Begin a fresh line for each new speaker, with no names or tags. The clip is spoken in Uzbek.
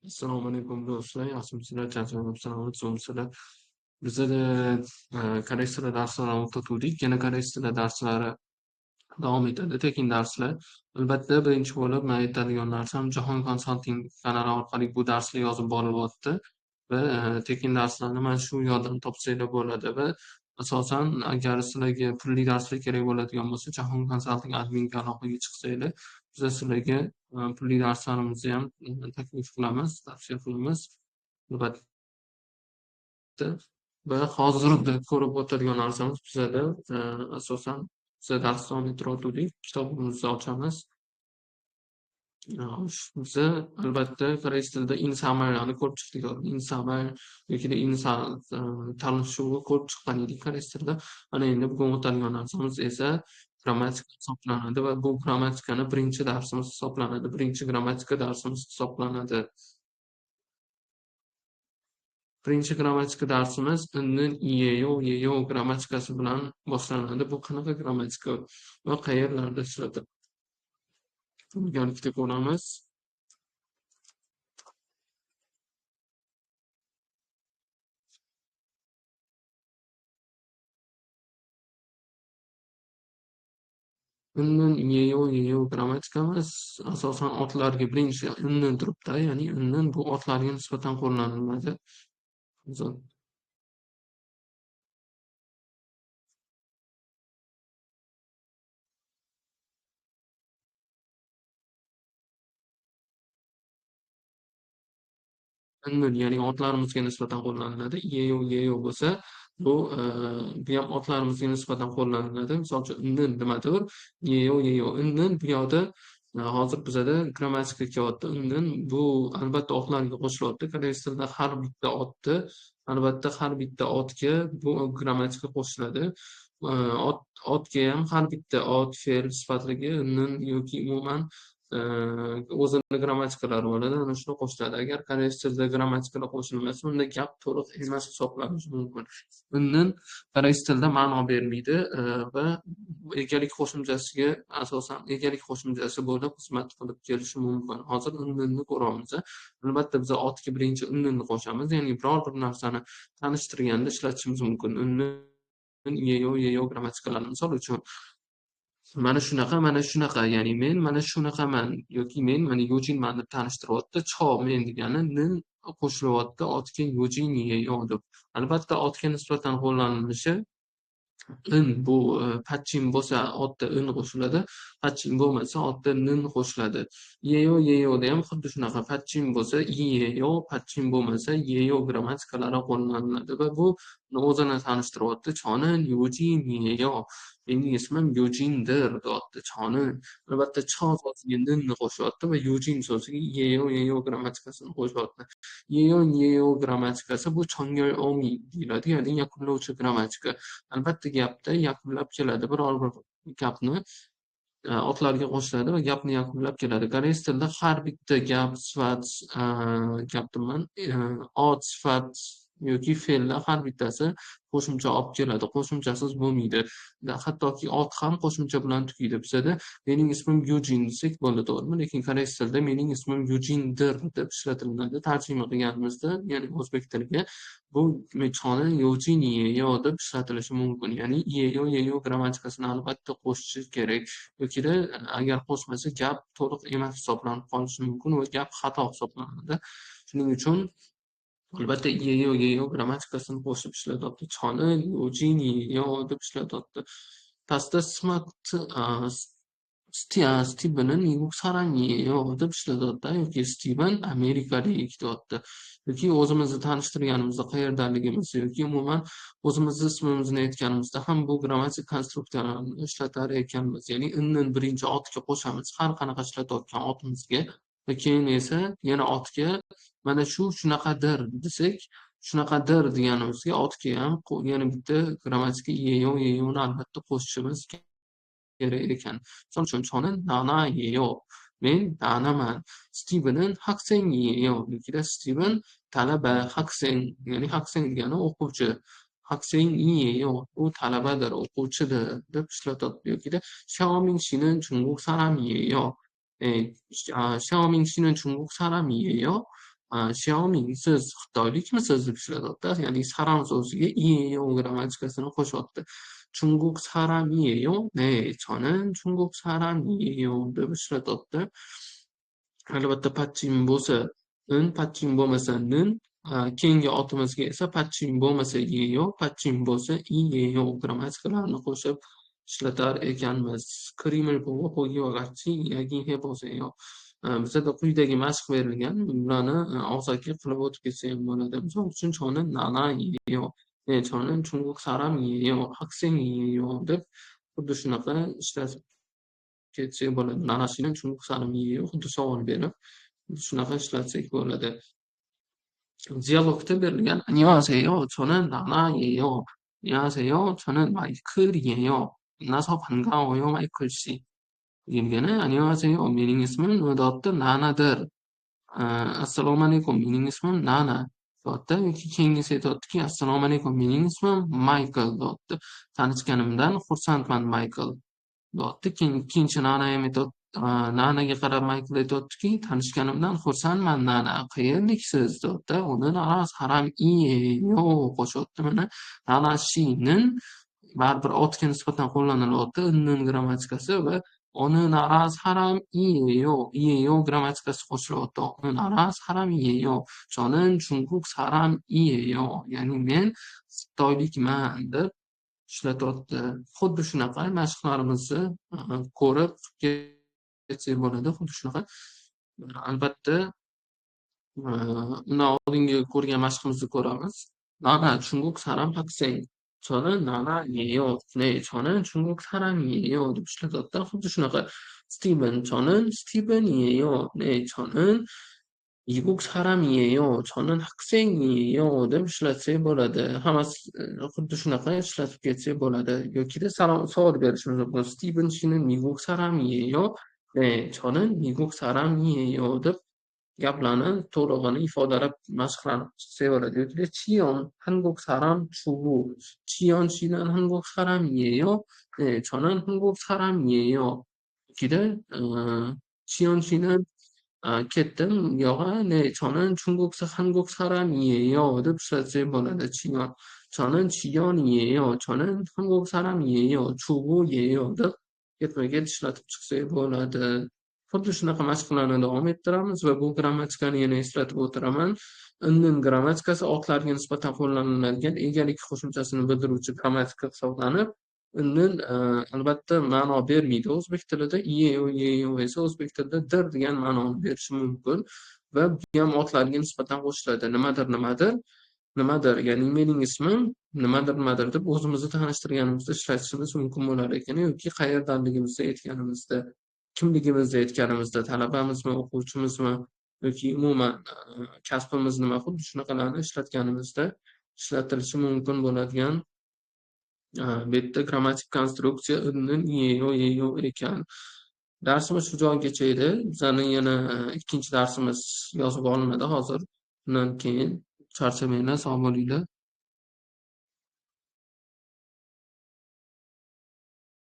Assalomu alaykum do'stlar, yaxshimisizlar, charchamayapsizlarmi, zo'rmisizlar? Bizada koreys tili darslarini o'qituvdik. Yana koreys tili darslari davom etadi, tekin darslar. Albatta, birinchi bo'lib men aytadigan narsam Jahon Consulting kanali orqali bu darslar yozib borilyapti va tekin darslarni mana shu yerdan topsanglar bo'ladi va asosan agar sizlarga pulli darslar kerak bo'ladigan bo'lsa, Jahon Consulting adminga aloqaga chiqsanglar, biz sizlarga pulli darslarimizni ham taklif qilamiz, tavsiya qilamiz. Albatta. Va hozirda ko'rib o'tadigan narsamiz bizada asosan biza dars davom ettirayotgandik. Kitobimizni ochamiz. Biza albatta koreys tilida insamarlarni ko'rib chiqdik. Insamar yoki insan tanishuvni ko'rib chiqqan edik koreys tilida. Ana endi bugun o'tadigan narsamiz esa grammatika hisoblanadi va bu grammatikani birinchi darsimiz hisoblanadi. Birinchi grammatika darsimiz hisoblanadi. Birinchi grammatika darsimiz ının yeyo yeyo grammatikasi bilan boshlanadi. Bu qanaqa grammatika va qayerlarda ishlatiladi? Birgalikda ko'ramiz. Inın yeyo yeyo grammatikamiz asosan otlarga birinchi ının turibdi, ya'ni ının bu otlarga nisbatan qo'llaniladi. Inın, ya'ni otlarimizga nisbatan qo'llaniladi. Yeyo yeyo bo'lsa, bu ham otlarimizga nisbatan qo'llaniladi. Misol uchun ının nimadir? Yeyo yeyo. Inın bu yoqda hozir bizada grammatika kelyapti. Inın bu albatta otlarga qo'shilyapti. Koreys tilida har bitta otni, albatta har bitta otga bu grammatika qo'shiladi. Otga ham har bitta ot fe'l sifatligi ının yoki umuman o'zini grammatikalari bo'ladi, ana shuni qo'shiladi. Agar koreys tilida grammatikalar qo'shilmasa, unda gap to'liq emas hisoblanishi mumkin. Inın koreys tilida ma'no bermaydi va egalik qo'shimchasiga asosan egalik qo'shimchasi bo'lib xizmat qilib kelishi mumkin. Hozir ınınni ko'ramiz. Albatta biz otga birinchi ınınni qo'shamiz, ya'ni biror bir narsani tanishtirganda ishlatishimiz mumkin. Inın yeyo yeyo grammatikalarini misol uchun mana shunaqa, mana shunaqa, ya'ni men mana shunaqaman yoki men mana Yujinman deb tanishtiryapti. Cho men degani nin qo'shilyapti otga Yujin yeyo deb. Albatta otga nisbatan qo'llanilishi in bu patchin bo'lsa otda in qo'shiladi, patchin bo'lmasa otda nin qo'shiladi. Yeyo yeyoda ham xuddi shunaqa, patchin bo'lsa yeyo, patchin bo'lmasa yeyo grammatikalari qo'llaniladi va bu o'zini tanishtiryapti. Chonin Yujin yeyo. Mening ismim Yujindir deyapti. Chonin. Albatta cho so'ziga ninni qo'shyapti va Yujin so'ziga yeyo yeyo grammatikasini qo'shyapti. Yeyo yeyo grammatikasi bu chongol omi deyiladi, ya'ni yakunlovchi grammatika. Albatta gapda yakunlab keladi. Biror bir gapni otlarga qo'shiladi va gapni yakunlab keladi. Koreys tilida har bitta gap sifat gap deyman, ot sifat yoki fe'llar har bittasi qo'shimcha olib keladi. Qo'shimchasiz bo'lmaydi. Hattoki ot ham qo'shimcha bilan tugaydi. Bizada mening ismim Yujin desak bo'ladi, to'g'rimi? Lekin koreys tilida mening ismim Yujindir deb ishlatiladi. Tarjima qilganimizda, ya'ni o'zbek tiliga bu choni Yujin yeyo deb ishlatilishi mumkin. Ya'ni yeyo yeyo grammatikasini albatta qo'shishi kerak. Yokida agar qo'shmasa gap to'liq emas hisoblanib qolishi mumkin va gap xato hisoblanadi. Shuning uchun albatta yeyo yeyo grammatikasini qo'shib ishlatyapti. Choni Yujin yeyo deb ishlatyapti. Pastda smart Steven'in Miguk saramyeyo deb ishlatyapti yoki Steven amerikalik deyapti. Yoki o'zimizni tanishtirganimizda qayerdaligimizni yoki umuman o'zimizni ismimizni aytganimizda ham bu grammatik konstruksiyalarni ishlatar ekanmiz. Ya'ni ının birinchi otga qo'shamiz har qanaqa ishlatayotgan otimizga va keyin esa yana otga mana shu shunaqadir desak, shunaqadir deganimizga otga ham yana bitta grammatika yeyo yeyoni albatta qo'shishimiz kerak ekan. Misol uchun chonin nana yeyo, men nanaman. Steven'in haksen yeyo, yokida Steven talaba, haksen, ya'ni haksen degani o'quvchi. Haksen yeyo, u talabadir, o'quvchidir deb ishlatyapti. Yokida Xiaoming shinin 중국 사람이에요. Xiaoming 씨는 중국 사람이에요. Xiaomi, siz xitoylikmisiz deb ishlatyapti. Ya'ni 사람 so'ziga 이에요 grammatikasini qo'shyapti. 중국 사람이에요? 네, 저는 중국 사람이에요 deb ishlatyapti. Albatta, 받침 bo'lsa 은, 받침 bo'lmasa 는, keyingi otimizga esa 받침 bo'lmasa 예요, 받침 bo'lsa 이에요 grammatikalarini qo'shib ishlatar ekanmiz. 그림을 보고 보기와 같이 이야기해 보세요. Bizada quyidagi mashq berilgan. Bularni og'zaki qilib o'tib ketsa ham bo'ladi. Misol uchun, 저는 나나예요. 네, 저는 중국 사람이에요. 학생이에요 deb xuddi shunaqa ishlatib ketsak bo'ladi. 나나 씨는 중국 사람이에요. Xuddi savol berib, shunaqa ishlatsak bo'ladi. Dialogda berilgan: 안녕하세요. 저는 나나예요. 안녕하세요. 저는 마이클이에요. 만나서 반가워요, 마이클 씨. Degani 안녕하세요. Mening ismim nima deyapti? Nanadir. Assalomu alaykum. Mening ismim Nana deyapti yoki keyingisi aytyaptiki, assalomu alaykum. Mening ismim Maykl deyapti. Tanishganimdan xursandman, Maykl deyapti. Keyin ikkinchi Nana ham aytyapti. Nanaga qarab Maykl aytyaptiki, tanishganimdan xursandman, Nana. Qayerliksiz deyapti. Uni 나라 사람이에요 qo'shyapti mana. 나나 씨는 baribir otga nisbatan qo'llanilyapti. 는 grammatikasi va 어느 나라 사람이에요. 이에요 grammatikasi qo'shilyapti. 어느 나라 사람이에요. 저는 중국 사람이에요. Ya'ni men xitoylikman deb ishlatyapti. Xuddi shunaqa mashqlarimizni ko'rib ketsak bo'ladi. Xuddi shunaqa. Albatta, undan oldingi ko'rgan mashqimizni ko'ramiz. 나나 중국 사람 학생. 저는 나나예요. 네, 저는 중국 사람이에요. Deb ishlatyapti. Xuddi shunaqa. Steven, 저는 스티븐이에요. 네, 저는 미국 사람이에요. 저는 학생이에요. Deb ishlatsak bo'ladi. Hammasi xuddi shunaqa ishlatib ketsak bo'ladi. Yokida salom savol berishimiz mumkin. Steven 씨는 미국 사람이에요? 네, 저는 미국 사람이에요. Deb gaplarni to'lig'ini ifodalab mashqlanib chiqsak bo'ladi. Yokida Chiyon 한국 사람 주부. 지연 씨는 한국 사람이에요? 네, 저는 한국 사람이에요. Yokida Chiyon 씨는 ketdim buyog'a. 네, 저는 중국 한국 사람이에요. Deb ishlatsak bo'ladi. Chiyon. 저는 지연이에요. 저는 한국 사람이에요. 주부예요. Deb ketma-ket ishlatib chiqsak bo'ladi. Xuddi shunaqa mashqlarni davom ettiramiz va bu grammatikani yana eslatib o'tiraman. 는 grammatikasi otlarga nisbatan qo'llaniladigan egalik qo'shimchasini bildiruvchi grammatika hisoblanib, 는 albatta ma'no bermaydi o'zbek tilida, 이에요, 예요 esa o'zbek tilida dir degan ma'noni berishi mumkin va bu ham otlarga nisbatan qo'shiladi. Nimadir, nimadir, nimadir, ya'ni mening ismim nimadir, nimadir deb o'zimizni tanishtirganimizda ishlatishimiz mumkin bo'lar ekan yoki qayerdanligimizni aytganimizda, kimligimizni aytganimizda, talabamizmi, o'quvchimizmi yoki umuman kasbimiz nima, xuddi shunaqalarni ishlatganimizda ishlatilishi mumkin bo'ladigan bu yerda grammatik konstruksiya 는, 이에요, 예요 ekan. Darsimiz shu joygacha edi. Bizani yana ikkinchi darsimiz yozib olinadi hozir. Undan keyin charchamanglar, sog' bo'linglar.